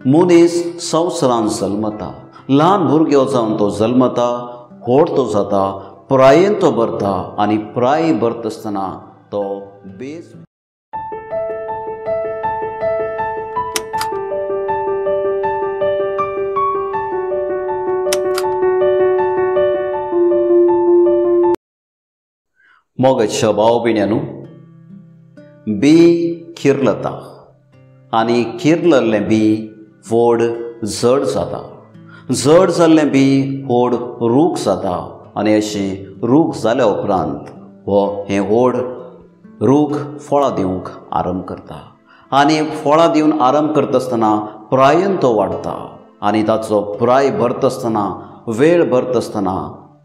मनीस संवसारांत जल्मता, ल्हान भुरगो जावन तो जल्मता, व्हड तो जाता, प्रायेन तो भरता आनी प्राय भरता आसतना तो बेज मोगाच्या भाव भयण्यांनो, बी किर्लता आनी किर्लल्लें बी व्हड जड जाता, जड जाल्लें बी व्हड रूख जाता आनी अशें रूख जाल्या उपरांत हो हें व्हड रूख फळां दिवंक आरंभ करता आनी फळां दिवन आरंभ करता आसतना प्रायेन तो वाडटा आनी ताचो प्राय भरता आसतना, वेळ भरता आसतना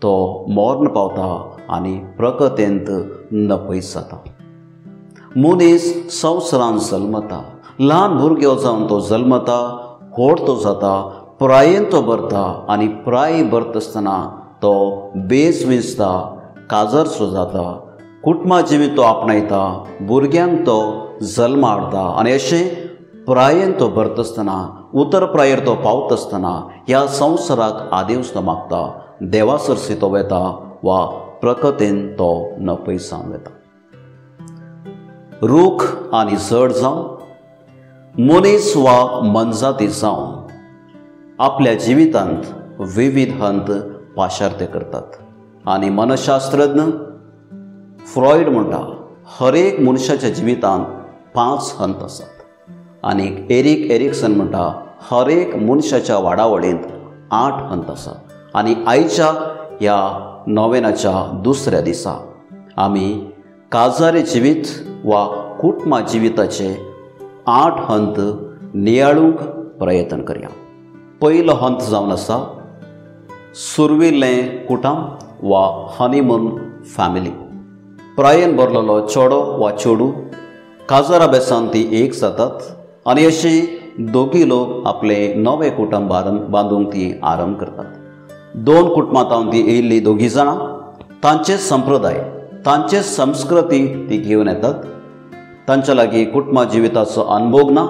तो मर्ण पावता आनी प्रकतेंत नपयत जाता. मनीस संवसारांत जल्मता, ल्हान भुरगो जावन तो जल्मता, व्हड तो जाता, प्रायेन तो भरता आनी प्राय भरता आसतना तो बेस विंचता, काजरसो जाता, कुटुंबा जिवीत तो आपणायता, भुरग्यांक तो जल्मा हाडटा आनी अशें प्रायेन तो भरता आसतना, उतर प्रायेर तो पावता आसतना ह्या संवसाराक आदेवस तो मागता, देवा सरशी तो वेता वा प्रकतेन तो नपय जावन वेता. रूख आनी जड जावन मनीस वा मनजाती जावन आपल्या जिवितांत विविध हंत पाशारते करतात आनी मनशास्त्रज्ञ फ्रॉयड म्हणटा हर एक मनशाच्या जिवितांत 5 हंत आसात आनी एरिक एरिक्सन म्हणटा हर एक मनशाच्या वाडावळींत 8 हंत आसात. आनी आयच्या ह्या नोवेनाच्या दुसऱ्या दिसा आमी काजारी जिवीत वा कुटुंबा जिविताचे 8 हंत नियाळूंक प्रयत्न करया. पयलो हंत जावन आसा सुर्विल्लें कुटुंब वा हनीमून फॅमिली. प्रायेन भरलेलो चेडो वा चेडूं काजारा बेसान ती एक जातात आनी अशें दोगी लोक आपलें नवें कुटुंब बांदूंक ती आरंभ करतात. 2 कुटुंबां तावन ती येयल्ली दोगी जाणां तांचे संप्रदाय, तांचे संस्कृती ती घेवन येतात. तांच्या लागीं कुटुंबा जिविताचो अनुभोग ना,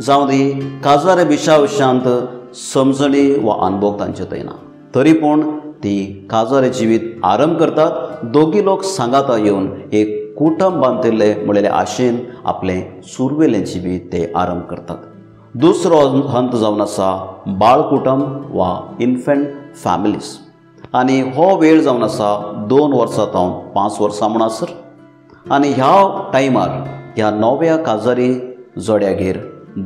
जावं दी काजारे विशा विशयांत समजणी वा अनुभोग तांचे थंय ना, तरी पूण ती काजारे जिवीत आरंभ करतात. दोगी लोक सांगाता येवन एक कुटुंब बांदिल्ले म्हणलेले आशेन आपलें सुरवेलें जिवीत ते आरंभ करतात. दुसरो हंत जावन आसा बाळ कुटुंब वा इन्फंट फॅमिलीज आनी हो वेळ जावन आसा 2 वर्सां तावन 5 वर्सां म्हणसर आनी ह्या टायमार ह्या नव्या काजारी जोड्यागेर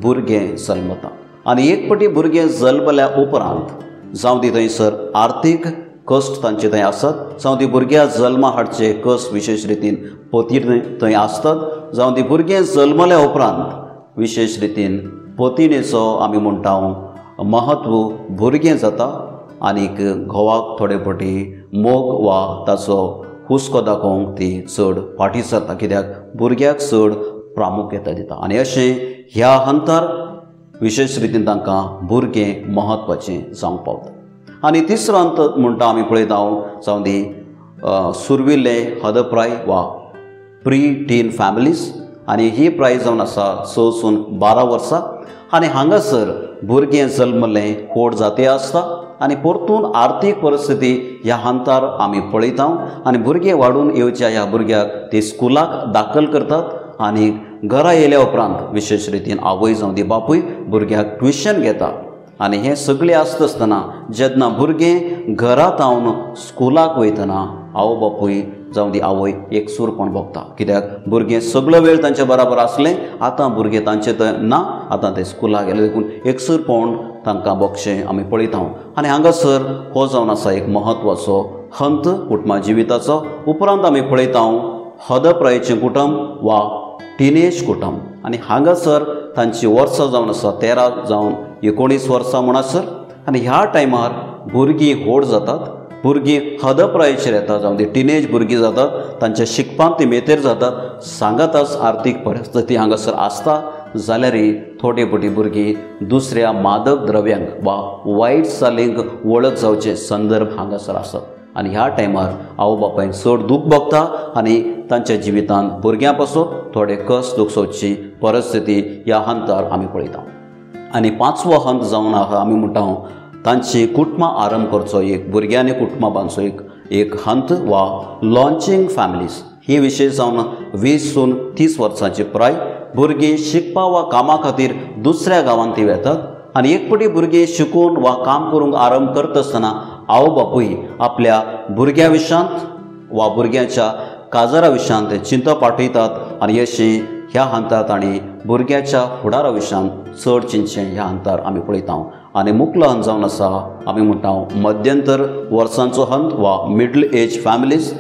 भुरगें जल्मता आनी एक पटी भुरगें जल्मल्या उपरांत जावं ती थंयसर आर्थीक कश्ट तांचे थंय आसत, जावं ती भुरग्यां जल्मा हाडचे कश्ट विशेश रितीन पतीण थंय आसतात, जावं ती भुरगें जल्मल्या उपरांत विशेश रितीन पतिणेचो आमी म्हणटा महत्व भुरगें जाता आनीक घोवाक थोडे पटी मोग वा ताचो हुस्को दाखोवंक ती चड फाटीं सरता, कित्याक भुरग्याक चड प्रामुख्यता दिता. आनी अशें ह्या हंतार विशेश रितीन तांकां भुरगें म्हत्वाचें जावंक पावता. आनी तिसरो हंत म्हणटा आमी पळयता जावं दी सुर्विल्लें हदप्राय वा प्री टीन फॅमिलीज आनी ही प्राय जावन आसा 6 सून 12 वर्सां आनी हांगासर भुरगें जल्मलें व्हड जाती आसता आनी परतून आर्थीक परिस्थिती ह्या हंतार आमी पळयता आनी भुरगें वाडून येवच्या ह्या भुरग्याक ते स्कुलाक दाखल करतात आनी घरा येयल्या उपरांत विशेश रितीन आवय जावं ती बापूय भुरग्याक ट्युशन घेता आनी हें सगळें आसता आसतना जेन्ना भुरगें घरांत हांव स्कुलाक वयतना आवय बापूय जावं ती आवय एकसूरपण भोगता, कित्याक भुरगें सगळो वेळ तांचे बराबर आसलें, आतां भुरगें तांचे थंय ना, आतां ते स्कुलाक गेले देखून एकसूरपण तांकां भोगचें आमी पळयता. आनी हांगासर हो जावन आसा एक म्हत्वाचो हंत कुटुंबा जिविताचो. उपरांत आमी पळयता हदप्रायेचें कुटुंब वा टिनेज कुटुंब आनी हांगासर तांची वर्सां जावन आसा 13 जावन 19 वर्सां म्हणसर आनी ह्या टायमार भुरगीं व्हड जातात, भुरगीं हदप्रायेचेर येतात, जावं ती टिनेज भुरगीं जातात, तांच्या शिकपांत ती मेतेर जातात, सांगाताच आर्थीक परिस्थिती हांगासर आसता जाल्यारय थोडे पटी भुरगीं दुसऱ्या मादक द्रव्यांक वा वायट चालींक वळख जावचे संदर्भ हांगासर आसतात. आनी ह्या टायमार आवय बापायन चड दूख भोगता आनी तांच्या जिवितांत भुरग्यां पासून थोडे कस दुखसोवची परिस्थिती ह्या हंतार आमी पळयता. आनी पांचवो हंत जावन आहा आमी म्हणटा तांची कुटुंबां आरंभ करचो, एक भुरग्यांनी कुटुंबां बांदचो एक हंत वा लॉन्चिंग फॅमिलीज. ही विशेश जावन 20 सून 30 वर्सांची पुराय भुरगीं शिकपा वा कामा खातीर दुसऱ्या गांवांत ती वेतात आनी एक पटी भुरगीं शिकून वा काम करूंक आरंभ करता आसतना आवय बापूय आपल्या भुरग्यां विशयांत वा भुरग्यांच्या काजारा विशयांत ते चिंतप पाठयतात आनी अशी ह्या हंतार तांणी भुरग्याच्या फुडारा विशयांत चड चिंतचें ह्या हंतार आमी पळयता. आनी मुकलो हंत जावन आसा आमी म्हणटा मध्यंतर वर्सांचो हंत वा मिडल एज फॅमिलीज,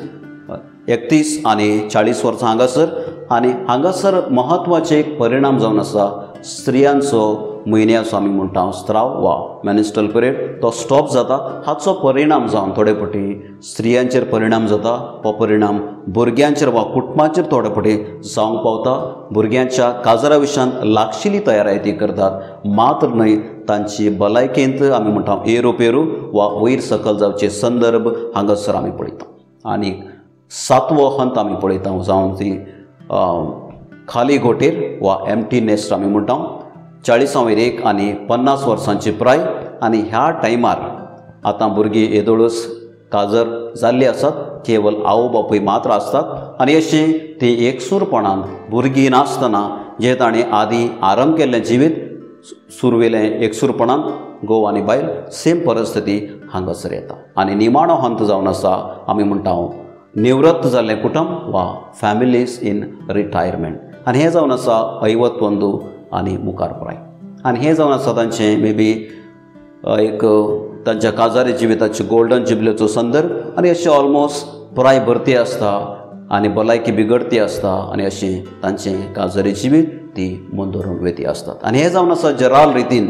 31 आनी 40 वर्सां हांगासर. आनी हांगासर म्हत्वाचे एक परिणाम जावन आसा स्त्रियांचो म्हयन्याचो आमी म्हणटा स्त्राव वा मेनिस्ट्रल पिरियड तो स्टॉप जाता. हाचो परिणाम जावन थोडे फावटी स्त्रियांचेर परिणाम जाता, हो परिणाम भुरग्यांचेर वा कुटुंबाचेर थोडे फावटी जावंक पावता. भुरग्यांच्या काजरा विशयांत लागशिल्ली तयारी ती करतात, मात्र न्हय तांची भलायकेंत आमी म्हणटा एरोपेरू वा वयर सकल जावचे संदर्भ हांगासर आमी पळयता. आनी सातवो हंत आमी पळयता जावन ती खाली घोटेर वा एम्प्टी नेस्ट आमी म्हणटा, 40 1 आनी 50 वर्सांची पुराय. आनी ह्या टायमार आतां भुरगीं येदोळच काजर जाल्ली आसात, केवल आवय बापूय मात्र आसतात आनी अशी ती एकसूरपणान भुरगीं नासतना जे ताणें आदीं आरंभ केल्लें जिवीत सुरवेलें एकसूरपणान घोव आनी बायल सेम परिस्थिती हांगासर येता. आनी निमाणो हंत जावन आसा आमी म्हणटा निवृत्त जाल्लें कुटुंब वा फॅमिलीज इन रिटायरमेंट. आनी हें जावन आसा 51 आनी मुखार पुराय. आनी हें जावन आसा तांचें मे बी एक तांच्या काजारी जिविताचे गोल्डन जुबलेचो संदर्भ. आनी अशें ऑलमोस्ट पुराय भरती आसता आनी भलायकी बिगडती आसता आनी अशें तांचें काजारी जिवीत ती मुंदरून वेती आसतात. आनी हें जावन आसा जराल रितीन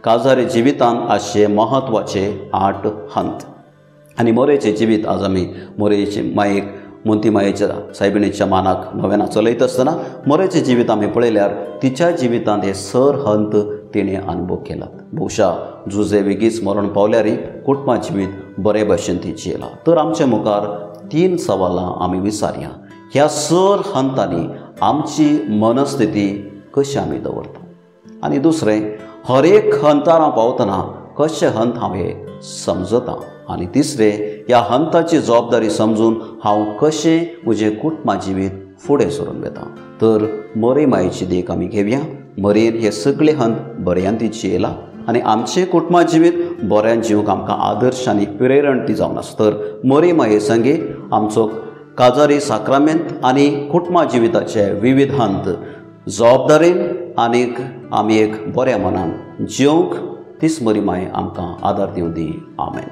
काजारी जिवितांत आसचे म्हत्वाचे 8 हंत. आनी मोरेचें जिवीत आज आमी मोरेचे मायेक मोंती मायेच्या सायबिणीच्या मानाक नव्याना चलयत आसतना मोरेचें जिवीत आमी पळयल्यार तिच्या जिवितांत हे सर हंत तिणें अनुभव केलात. बहुशा जुजे वेगीच मरण पावल्यारय कुटुंबा जिवीत बरे भशेन ती जियेला. तर आमचे मुखार 3 सवालां आमी विचारया. ह्या सर हंतांनी आमची मनस्थिती कशी आमी दवरता, आनी दुसरें हर एक हंतार हांव पावतना कशें हंत हांव हे समजता, आनी तिसरें ह्या हंताची जबाबदारी समजून हांव कशें म्हजें कुटुंबा जिवीत फुडें सरून वता. तर मरे मायेची देख आमी घेवया. मरेन हे सगळे हंत बऱ्यान ती जियेला आनी आमचें कुटुंबा जिवीत बऱ्यान जिवंक आमकां आदर्श आनी प्रेरण ती जावन आसा. तर मरे माये संगे आमचो काजारी साक्रामेंत आनी कुटुंबा जिविताचे विविध हंत जबाबदारेन आनीक आमी एक बऱ्या मनान जिवंक तीच मरी माय आमकां आदार दिवं दी. आमेन.